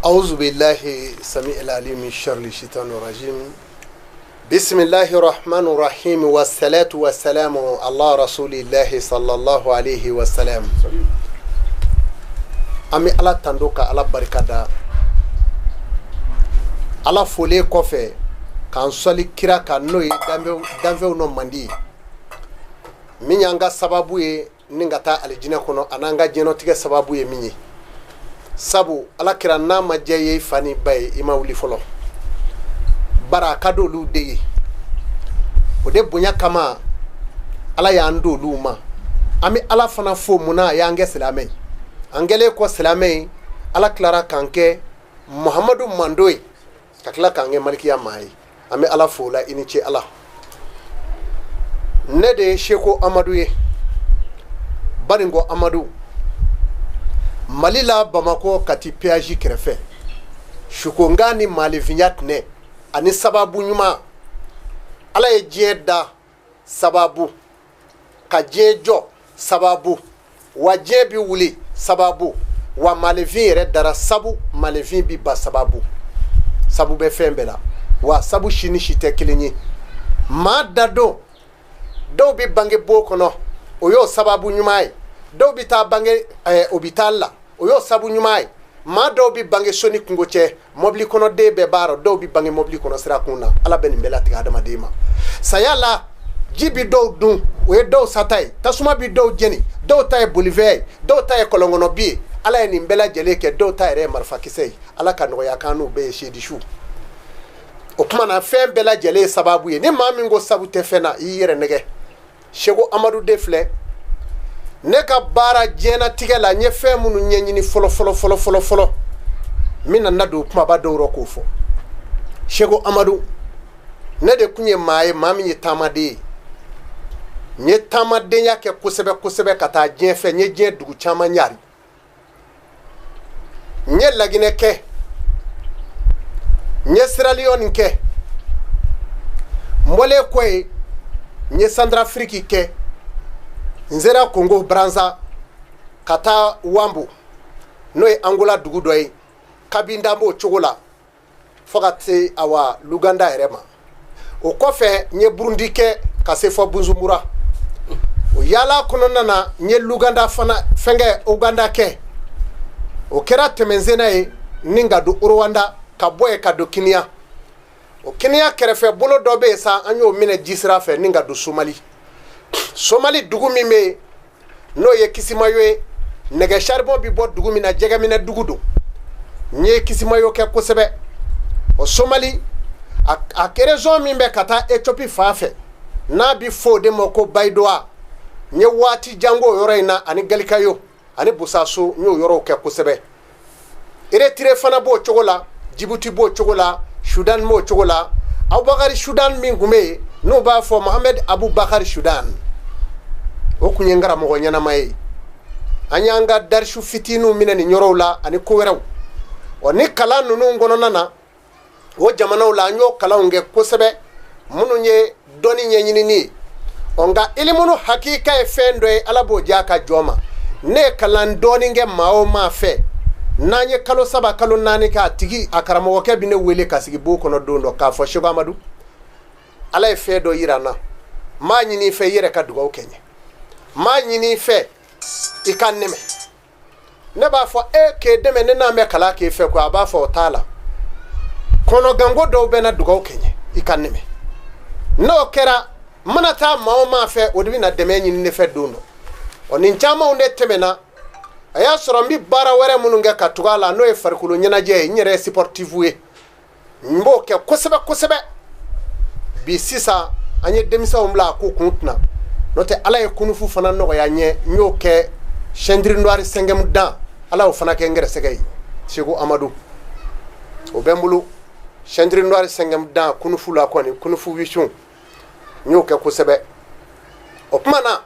أعوذ بالله السميع العليم من شر الشيطان الرجيم بسم الله الرحمن الرحيم والصلاة والسلام على رسول الله صلى الله عليه وسلم. An bɛ Ala tando ka Ala barika da. Ala folen kɔfɛ k'an sɔli kira kan, n'o ye danfɛnw nɔ mandi ye, min y'an ka sababu ye ni ka taa alijinɛ kɔnɔ, a n'an ka diɲɛnatigɛ sababu ye min ye. Sabu Ala kira, n'a ma diya i ye, i fa ni ba ye, i ma wuli fɔlɔ. Bara a ka di olu de ye, o de bonya kama Ala y'an di olu ma. An bɛ Ala fana fo munna a y'an kɛ silamɛ ye. An kɛlen kɔ silamɛ ye, Ala tilara k'an kɛ Muhamadu mando ye, ka tila k'an kɛ malikiya maa ye. An bɛ Ala fo o la. I ni ce Ala. Ne de ye Seko Amadu ye, Baninko Amadu, Mali la, Bamakɔ, Kati péage kɛrɛfɛ, sukonkan ni maalifinya tɛnɛ ani sababu ɲuman. Ala ye diɲɛ da sababu, ka diɲɛ jɔ sababu, wa diɲɛ bi wuli sababu, wa maalifin yɛrɛ dara sabu, maalifin bi ba sababu. Sabu bɛ fɛn bɛɛ la, wa sabu si ni si tɛ kelen ye. Maa da don, dɔw bɛ bange bon kɔnɔ, o y'o sababu ɲuman ye. Dɔw bɛ taa bange hôpital la, o y'o sabu ɲuman ye. Maa dɔw bɛ bange so ni kungo cɛ, mɔbili kɔnɔ den bɛɛ b'a rɔ. Dɔw bɛ bange mɔbili kɔnɔ sira kun na. Ala bɛ nin bɛɛ latigɛ adamaden ma. Saya la, ji bi dɔw dun, o ye dɔw sata ye. Tasuma bi dɔw jeni, dɔw ta ye bolifɛn ye, dɔw ta ye kɔlɔnkɔnɔ bi ye. Ala ye nin bɛɛ lajɛlen kɛ. Dɔw ta yɛrɛ ye marifakisɛ ye. Ala ka nɔgɔya kan n'u bɛɛ ye, sedi su. O tuma na, fɛn bɛɛ lajɛlen ye sababu ye. Ni maa min ko sabu tɛ fɛn na, i y'i yɛrɛ nɛgɛ. Seko Amadu de filɛ. Ne ka baara diɲɛnatigɛ la, n ye fɛn minnu ɲɛɲini fɔlɔ fɔlɔ fɔlɔ fɔlɔ fɔlɔ, n bɛna na don kumaba dɔw rɔ k'o fɔ. Seko Amadu, ne de tun ye maa ye, maa min ye taamaden ye. N ye taamadenya kɛ kosɛbɛ kosɛbɛ ka taa diɲɛ fɛ. N ye diɲɛ dugu caman ɲari. N ye Laginɛ kɛ, n ye Sierra Leone kɛ. N bɔlen kɔ yen, n ye Santarafiriki kɛ. N sera Kongo Brazza ka taa Wambo, n'o ye Angola dugu dɔ ye. Kabinda b'o cogo la fo ka se awa Luganda yɛrɛ ma. O kɔfɛ, n ye Burundi kɛ ka se fɔ Bujumbura. O yaala kɔnɔna na, n ye Luganda fana fɛnkɛ, Uganda kɛ. O kɛra tɛmɛnsenna ye ni ka don Rwanda, ka bɔ yen ka don Kiniya. O Kiniya kɛrɛfɛ bolo dɔ bɛ yen sa, an y'o minɛ jisira fɛ ni ka don Somali. Somali dugu min bɛ yen, n'o ye Kisimayo ye, nɛgɛ charbon bɛ bɔ dugu min na, jɛgɛminɛ dugu don. N ye Kisimayo kɛ kosɛbɛ. O Somali a région min bɛ ka taa Ethiopie fan fɛ, n'a bɛ fɔ o de ma ko Bayidoa, n ye waati jan k'o yɔrɔ in na, ani Galikayo ani Bosaso, n y'o yɔrɔw kɛ kosɛbɛ. Eritire fana b'o cogo la, Jibuti b'o cogo la, Sudan b'o cogo la. Abubakari Sudan min tun bɛ yen, n'o b'a fɔ Mohamed Abubakari Sudan, o tun ye n karamɔgɔ ɲɛnama ye. An y'an ka darisu fitininw minɛ nin yɔrɔw la ani ko wɛrɛw. Ɔ ni kalan ninnu kɔnɔna na, o jamanaw la, an y'o kalanw kɛ kosɛbɛ, minnu ye dɔnni ɲɛɲinini ye. Ɔ nka ilimunu hakika ye fɛn dɔ ye, Ala b'o diya ka jɔn ma. Ne ye kalan dɔɔnin kɛ maa o maa fɛ, n'an ye kalo 3, kalo 4 kɛ, a tigi a karamɔgɔkɛ bɛ ne wele ka sigi bon kɔnɔ don dɔ k'a fɔ: Seko Amadu, Ala ye fɛn dɔ yira n na, n b'a ɲini i fɛ, i yɛrɛ ka dugawu kɛ n ye, n b'a ɲini i fɛ, i ka n dɛmɛ. Ne b'a fɔ e k'e dɛmɛ, ne n'an bɛ kalan k'e fɛ ko. A b'a fɔ o t'a la, kɔnɔganko dɔw bɛ na, dugawu kɛ n ye, i ka n dɛmɛ. N'o kɛra, n mana taa maa o maa fɛ, o de bɛna dɛmɛ ɲini ne fɛ don dɔ. Ɔ nin camanw de tɛmɛna. A y'a sɔrɔ n bɛ baara wɛrɛ minnu kɛ ka tugu a la, n'o ye farikolo ɲɛnajɛ ye. N yɛrɛ ye sportif ye, n b'o kɛ kosɛbɛ kosɛbɛ. Bi sisan, an ye denmisɛnw bila a ko kun tɛna, n'o tɛ Ala ye kung-fu fana nɔgɔya n ye, n y'o kɛ ceinture noire cinquième dan. Ala y'o fana kɛ n gɛrɛsɛgɛ ye. Seko Amadu, o bɛ n bolo, ceinture noire cinquième dan kung-fu la kɔni, kung-fu wushu, n y'o kɛ kosɛbɛ. O tuma na,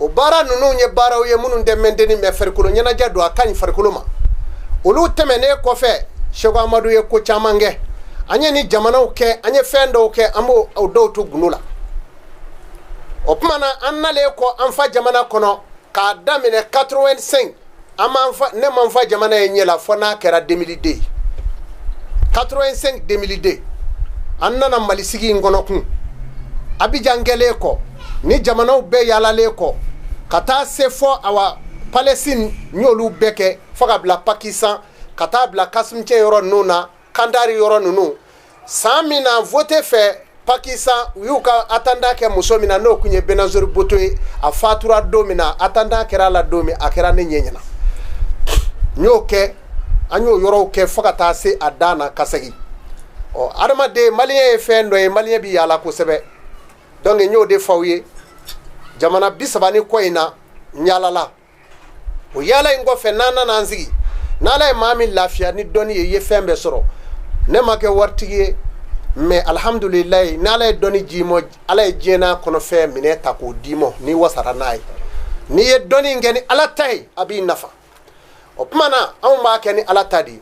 o baara ninnu ye baaraw ye minnu tɛ mɛntɛni mɛ, farikolo ɲɛnajɛ don, a ka ɲi farikolo ma. Olu tɛmɛnen kɔfɛ, Seko Amadu ye ko caman kɛ. An ye ni jamanaw kɛ, an ye fɛn dɔw kɛ, an b'o dɔw to gundo la. O tuma na, an nalen kɔ an fa jamana kɔnɔ, k'a daminɛ 85, an m'an fa, ne m'an fa jamana ye ɲɛ la fɔ n'a kɛra 2002 ye. 85 2002 an nana Mali sigi in kɔnɔ kun Abidjan kɛlen kɔ ni jamanaw bɛɛ yaalalen kɔ ka taa se fɔ awa Palestine n y'olu bɛɛ kɛ fo ka bila Pakistan ka taa bila Kasimcɛ yɔrɔ ninnu na Kandari yɔrɔ ninnu san min na vote fɛ Pakistan u y'u ka attentat kɛ muso min na n'o tun ye Benazir Bhutto ye a fatura don min na attentat kɛra a la don min a kɛra ne ɲɛ ɲɛna n y'o kɛ an y'o yɔrɔw kɛ fo ka taa se a dan na ka segin ɔ adamaden maliyɛn ye fɛn dɔ ye maliyɛn bɛ yaala kosɛbɛ donc n y'o de f'aw ye jamana 30 ni kɔ in na n yaalala o yaala in kɔfɛ n'an nana an sigi n'ala ye maa min lafiya ni dɔnni ye i ye fɛn bɛɛ sɔrɔ ne ma kɛ waritigi ye mais alhamdulilayi n'ala ye dɔnni d'i ma ala ye diɲɛ n'a kɔnɔfɛn minɛ ta k'o d'i ma n'i wasara n'a ye n'i ye dɔnni in kɛ ni ala ta ye a b'i nafa o tuma na anw b'a kɛ ni ala ta de ye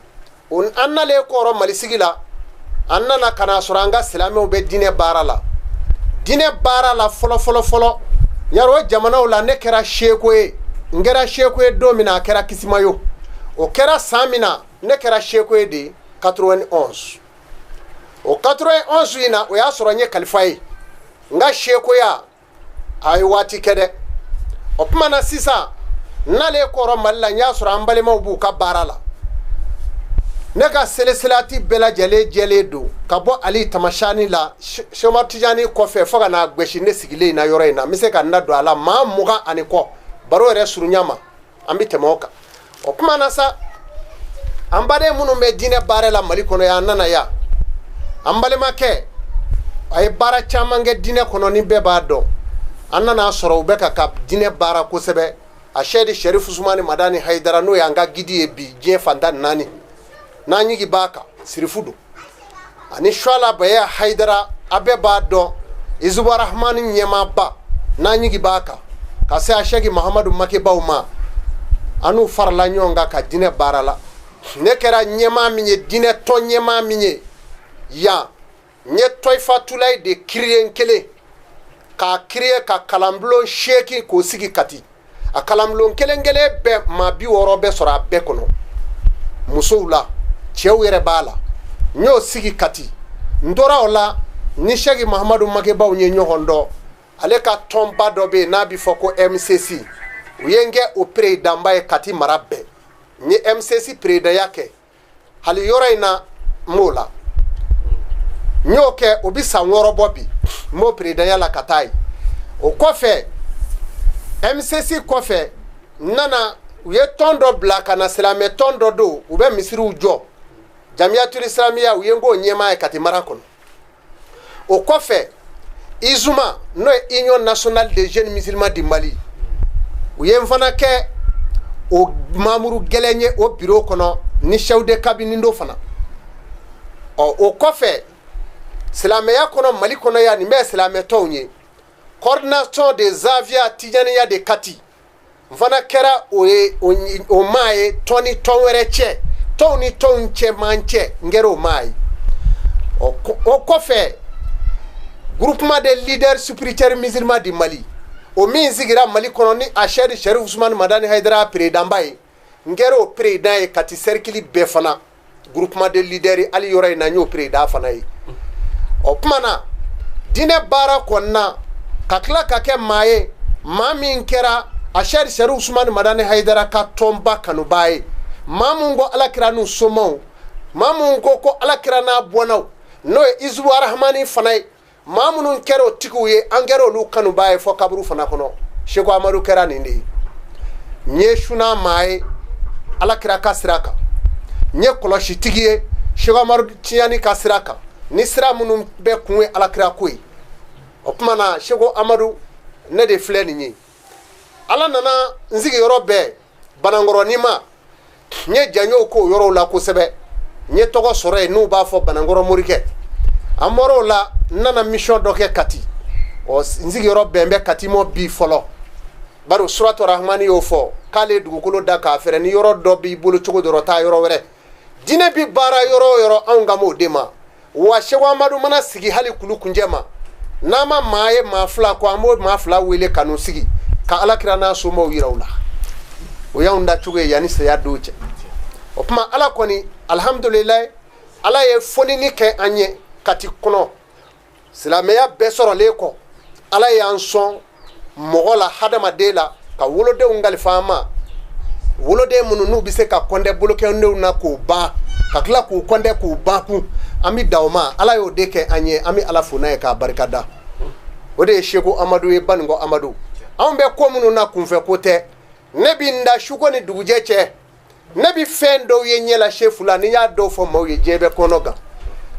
an nalen kɔrɔ mali sigi la an nana ka n'a sɔrɔ an ka silamɛw bɛ diinɛ baara la diinɛ baara la fɔlɔ fɔlɔ fɔlɔ yɔrɔ o jamanaw la ne kɛra seko ye n kɛra seko ye don min na a kɛra kisimayo o kɛra san min na ne kɛra seko ye de 91 o 91 in na o y'a sɔrɔ n ye kalifa ye n ka sekoya a ye waati kɛ dɛ o tuma na sisan n'ale kɔrɔ mali la n y'a sɔrɔ an balimaw b'u ka baara la ne ka seleselati bɛɛ lajɛlen jɛlen don ka bɔ ali tamasani la soma tijani kɔfɛ fo ka n'a gosi ne sigilen in na yɔrɔ in na n bɛ se ka n da don a la maa 20 ani kɔ baro yɛrɛ surunya ma an bɛ tɛmɛ o kan o tuma na sa an baden minnu bɛ diinɛ baara la mali kɔnɔ yan an nana yan an balimakɛ a ye baara caman kɛ diinɛ kɔnɔ ni bɛɛ b'a dɔn an nana sɔrɔ u bɛ ka diinɛ baara kosɛbɛ a sɛdi sɛrifu usumani madani hayidara n'o y'an ka gidi ye bi diɲɛ fan tan naani n'an ɲigi b'a kan sirifu don ani suwala baya hayidara a bɛɛ b'a dɔn izubu arahamani ɲɛmaaba n'an ɲigi b'a kan ka se a sɛki mahamadu makebaw ma an n'u farala ɲɔgɔn kan ka diinɛ baara la ne kɛra ɲɛmaa min ye diinɛ tɔn ɲɛmaa min ye yan n ye tɔyifatulayi de créer n kelen k'a créer ka kalanbulon 8 k'o sigi kati a kalanbulon kelen kelen bɛɛ maa 60 bɛ sɔrɔ a bɛɛ kɔnɔ musow la cɛw yɛrɛ b'a la n y'o sigi kati n tora o la ni sɛki mahamadu makebaw ye ɲɔgɔn dɔn ale ka tɔnba dɔ bɛ yen n'a bɛ fɔ ko MCC u ye n kɛ o perezidanba ye kati mara bɛɛ n ye MCC perezidanya kɛ hali yɔrɔ in na n b'o la n y'o kɛ o bɛ san 6 bɔ bi n b'o perezidanya la ka taa yen o kɔfɛ MCC kɔfɛ n nana u ye tɔn dɔ bila ka na silamɛ tɔn dɔ don u bɛ misiriw jɔ jamiyatul islamiya u ye n k'o ɲɛmaa ye kati mara kɔnɔ o kɔfɛ izuma n'o ye union nationale des jeunes musulmans du mali u ye n fana kɛ o mamuru gɛlɛn ye o bureau kɔnɔ ni chef de cabinet dɔ fana ɔ o kɔfɛ silamɛya kɔnɔ mali kɔnɔ yan nin bɛɛ silamɛ tɔnw ye coordination des zawiya tijaniya de kati n fana kɛra o ye o maa ye tɔn ni tɔn wɛrɛ cɛ tɔnw ni tɔnw cɛ man cɛ n kɛra o maa ye o kɔfɛ groupement des leaders spirituels musulmans du Mali o min sigira Mali kɔnɔ ni a sɛri Sɛrifu Usumani Madani Hayidara perezidanba ye n kɛra o perezidan ye Kati cercle bɛɛ fana groupement des leaders hali yɔrɔ in na n y'o perezidan fana ye o tuma na diinɛ baara kɔnɔna ka tila ka kɛ maa ye maa min kɛra a sɛri Sɛrifu Usumani Madani Hayidara ka tɔnba kanubaa ye maa mun ko alakira n'u somaw maa mun ko alakira n'a bɔnnaw n'o ye izubu arahamani fana ye maa minnu kɛra o tigiw ye an kɛra olu kanubaa ye fɔ kaburu fana kɔnɔ Seko Amadu kɛra nin de ye n ye suna maa ye alakira ka sira kan n ye kɔlɔsitigi ye Seko Amadu Tijani ka sira kan ni sira minnu bɛɛ kun ye alakira ko ye o tuma na Seko Amadu ne de filɛ nin ye ala nana n sigiyɔrɔ bɛɛ Banankɔrɔnin ma n ye janjow k'o yɔrɔw la kosɛbɛ n ye tɔgɔ sɔrɔ yen n'u b'a fɔ Banankɔrɔ morikɛ an bɔra o la n nana mission dɔ kɛ Kati ɔ n sigiyɔrɔ bɛn bɛ Kati mɔ bi fɔlɔ bari suratu rahmani y'o fɔ k'ale ye dugukolo da k'a fɛrɛ ni yɔrɔ dɔ b'i bolo cogo dɔ taa yɔrɔ wɛrɛ diinɛ bi baara yɔrɔ o yɔrɔ anw kan b'o de ma wa Seko Amadu mana sigi hali kulu kunjɛ ma n'a ma maa ye maa fila ko an b'o maa fila wele ka n'u sigi ka alakira n'a somɔgɔw yira u la o y'anw da cogo ye yanni saya don cɛ o tuma ala kɔni alihamudulilayi Ala ye fonini kɛ an ye Kati kɔnɔ, silamɛya bɛɛ sɔrɔlen kɔ, Ala y'an sɔn mɔgɔ la, hadamaden la, ka wolodenw kalifa an ma, woloden minnu n'u bɛ se ka kɔndɛ bolokɛndenw na k'o ban, ka tila k'u kɔndɛ k'u ban kun. An bɛ da o ma, Ala y'o de kɛ an ye, an bɛ Ala fo n'a ye k'a barika da. O de ye Seku Amadu ye, Banikɔ Amadu. Anw bɛ ko minnu na kunfɛ ko tɛ. Ne bɛ n da suko ni dugujɛ cɛ, ne bɛ fɛn dɔw ye ɲɛ la sefu la, ni n y'a dɔw fɔ maaw ye, diɲɛ bɛ kɔnɔ gan.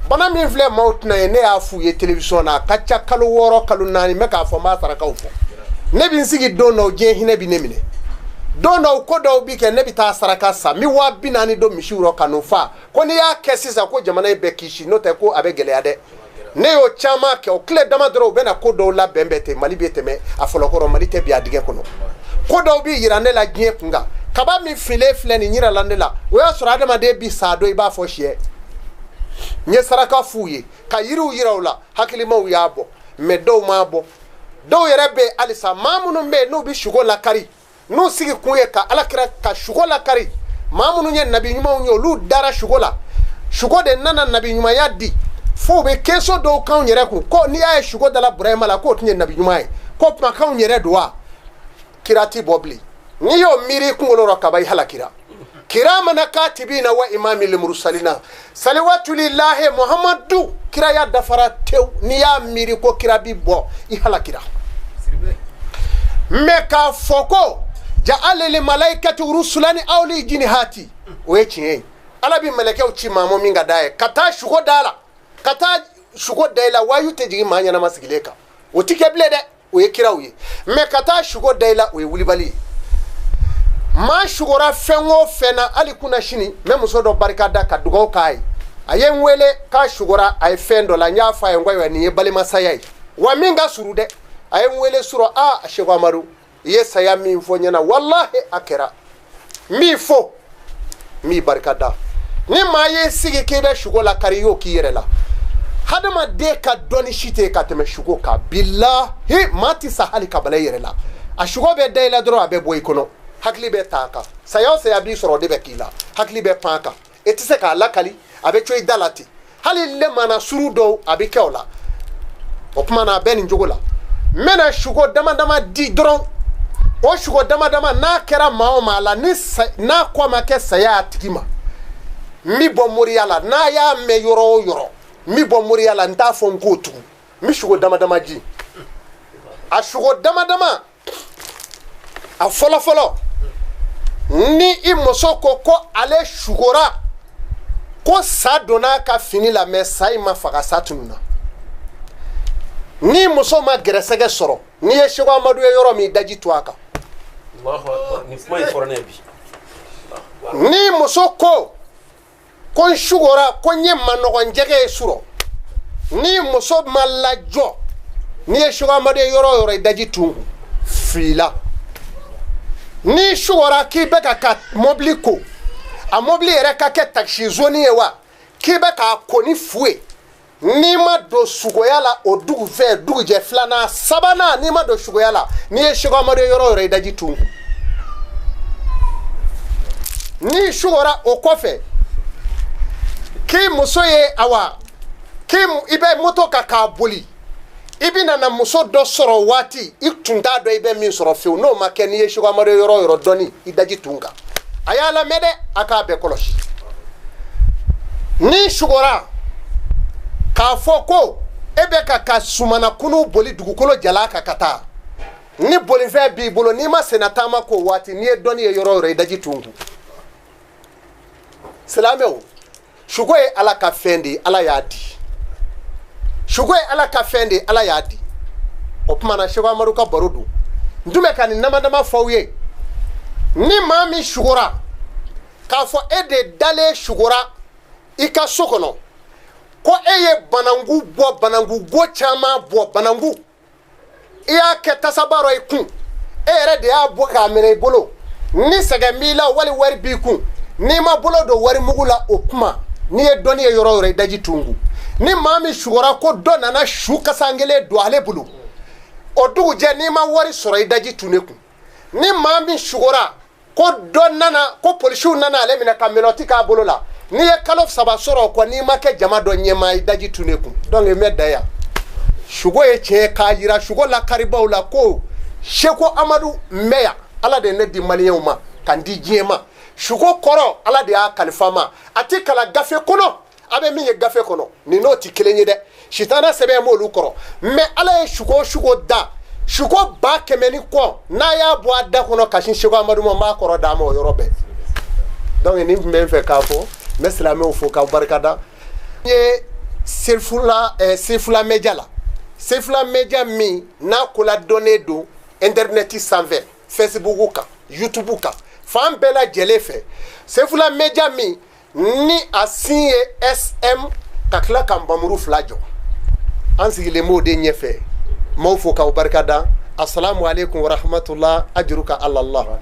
Bana min filɛ maaw tɛna ye, ne y'a f'u ye télévision na, a ka ca kalo 6 kalo 4, n bɛ k'a fɔ, n b'a sarakaw fɔ. Ne bɛ n sigi don dɔw, diɲɛ hinɛ bɛ ne minɛ. Don dɔw ko dɔw bi kɛ, ne bɛ taa saraka san, n bɛ 40 000 don misiw rɔ ka n'o fa, ko n'i y'a kɛ sisan ko jamana in bɛɛ kisi, n'o tɛ ko a bɛ gɛlɛya dɛ. Ne y'o caman kɛ, o tile dama dɔrɔn u bɛna ko dɔw labɛn bɛɛ ten, Mali bɛ tɛmɛ a fɔlɔkɔrɔ, Mali tɛ bin a dingɛ kɔnɔ. Ko dɔw bɛ yira ne la diɲɛ kun kan, kaba min filen filɛ nin yirala ne la, o y'a sɔrɔ adamaden bi sa dɔn i b'a fɔ siyɛ. N ye saraka f'u ye ka yiriw yira u la, hakilimaw y'a bɔ, mɛ dɔw m'a bɔ. Dɔw yɛrɛ bɛ yen halisa, maa minnu bɛ yen n'u bɛ sugo lakari, n'u sigi kun ye ka Alakira ka sugo lakari, maa minnu ye nabi ɲumanw ye, olu dara sugo la, sugo de nana nabi ɲumanya di, fo u bɛ keso dɔw kanw yɛrɛ kun, ko n'i y'a ye sugo dala Burahima la, k'o tun ye nabi ɲuman ye, ko kumakanw yɛrɛ don wa, kira ti bɔ bilen. N'i y'o miiri i kunkolo rɔ kaba, i halakira. Kiramana katibina wa imamil mursalina saliwatulillahi Muhammadu, kiraya dafara tewu. N'i y'a miiri ko kira bi bɔ, i halakira. Mɛ k'a fɔ ko ja'alil malaikati rusulani awli jinihati, o ye tiɲɛ ye. Ala bi mɛlɛkɛw ci maa min ka d'a ye, ka taa sugo da la, ka taa sugo da i la, wayu tɛ jigin maa ɲɛnama sigilen kan, o ti kɛ bilen dɛ, o ye kiraw ye. Mɛ ka taa sugo da i la, o ye wulibali ye. Maa sugora fɛn o fɛn na, hali kunna sini n bɛ muso dɔ barika da ka dugawu k'a ye. A ye n wele k'a sugora a ye fɛn dɔ la, n y'a fɔ a ye n ko ayiwa nin ye balimasaya ye wa min ka surun dɛ. A ye n wele surɔ, a Seku Amadu, i ye saya min fɔ n ɲɛna, walahi a kɛra. N b'i fo, n b'i barika da. Ni maa y'i sigi k'i bɛ sugo lakari, i y'o k'i yɛrɛ la. Hadamaden ka dɔnni si tɛ yen ka tɛmɛ sugo kan, bilahi maa tɛ sa hali ka bala i yɛrɛ la. A sugo bɛ da i la dɔrɔn, a bɛ bɔ i kɔnɔ, hakili bɛ ta a kan. Saya o saya b'i sɔrɔ, o de bɛ k'i la, hakili bɛ pan a kan, e tɛ se k'a lakali, a bɛ to i da la ten. Hali lemana suru dɔw a bɛ kɛ o la. O tuma na a bɛ nin cogo la. N bɛna sugo dama dama di dɔrɔn, o sugo dama dama n'a kɛra maa o maa la, ni n'a kɔ ma kɛ saya a tigi ma, n bɛ bɔ moriya la. N'a y'a mɛn yɔrɔ o yɔrɔ, n bɛ bɔ moriya la, n t'a fɔ n k'o tugun. N bɛ sugo dama dama di. A sugo dama dama, a fɔlɔ fɔlɔ, ni i muso ko ko ale sugora ko sa donna a ka fini la, mɛ sa in ma faga, sa tununna. Ni muso ma gɛrɛsɛgɛ sɔrɔ, n'i ye Seku Amadu ye yɔrɔ min, daji to a kan. Ni muso ko ko n sugora ko n ye manɔgɔnjɛgɛ ye surɔ, ni muso ma lajɔ, n'i ye Seku Amadu ye yɔrɔ o yɔrɔ, i daji tun kun filila. N'i sugora k'i bɛ ka mɔbili ko, a mɔbili yɛrɛ ka kɛ takisi zoni ye wa, k'i bɛ k'a ko ni fu ye, n'i ma don sugoya la o dugu fɛ, dugujɛ filanan sabanan, n'i ma don sugoya la, n'i ye Seku Amadu ye yɔrɔ o yɔrɔ, i daji tun kun. N'i sugora o kɔfɛ k'i muso ye, awa k'i i bɛ moto kan k'a boli, i bɛ na muso dɔ sɔrɔ waati i tun t'a dɔn i bɛ min sɔrɔ fiyewu, n'o ma kɛ, n'i ye Seku Amadu ye yɔrɔ o yɔrɔ, dɔɔni i daji tun kan. A y'a lamɛn dɛ, a k'a bɛɛ kɔlɔsi. N'i sugora k'a fɔ ko e bɛ ka sumana kunu boli dugukolo jalan kan ka taa, ni bolifɛn b'i bolo, n'i ma senna taama k'o waati, n'i ye dɔnni ye yɔrɔ o yɔrɔ, i daji tun kun. Silamɛw, sugo ye Ala ka fɛn de ye, Ala y'a di. Sugo ye Ala ka fɛn de ye, Ala y'a di. O tuma na Seku Amadu ka baro don, n tun bɛ ka nin dama dama fɔ aw ye. Ni maa min sugora k'a fɔ e de dalen sugora i ka so kɔnɔ, ko e ye bananku bɔ, bananku go caman bɔ, bananku i y'a kɛ tasaba rɔ i kun, e yɛrɛ de y'a bɔ k'a minɛ i bolo, ni sɛgɛn b'i la wali wari b'i kun, n'i ma bolo don wari mugu la, o kuma n'i ye dɔnni ye yɔrɔ o yɔrɔ, i daji tun kun. Ni maa min sugora ko dɔ nana su kasankelen don ale bolo, o dugujɛ n'i ma wari sɔrɔ, i daji tun ne kun. Ni maa min sugora ko dɔ nana, ko polisiw nana ale minɛ ka menottes k'a bolo la, N'i ye kalo 3 sɔrɔ o kɔ, n'i ma kɛ jama dɔ ɲɛmaa ye, daji tun ne kun. Donc n bɛ da yan. Sugo ye tiɲɛ k'a yira sugo lakaribaw la ko Seko Amadu n bɛ yan. Ala de ye ne di maliyɛnw ma ka n di diɲɛ ma. Sugo kɔrɔ, Ala de y'a kalifa ma. A ti kalan gafe kɔnɔ. A bɛ min ye gafe kɔnɔ, nin n'o ti kelen ye dɛ. Sitana sɛbɛn b'olu kɔrɔ. Mais Ala ye sugo sugo da, sugo 100 000 ni kɔ, n'a y'a bɔ a da kɔnɔ ka sin Seko Amadu ma, n b'a kɔrɔ d'a ma o yɔrɔ bɛɛ. Donc nin tun bɛ n fɛ k'a fɔ. N bɛ silamɛw fo k'aw barikada. N ye Sefula Sefula Media la, Sefula Media min n'a koladɔnnen don internet sanfɛ, Facebook kan, YouTube kan, fan bɛɛ lajɛlen fɛ. Sefula Media min ni a sin ye SM ka tila ka npamuru 2 jɔ, an sigilen b'o de ɲɛfɛ. M'aw fo k'aw barikada. Asalamu aleykum warahmatula ajuruka alallah.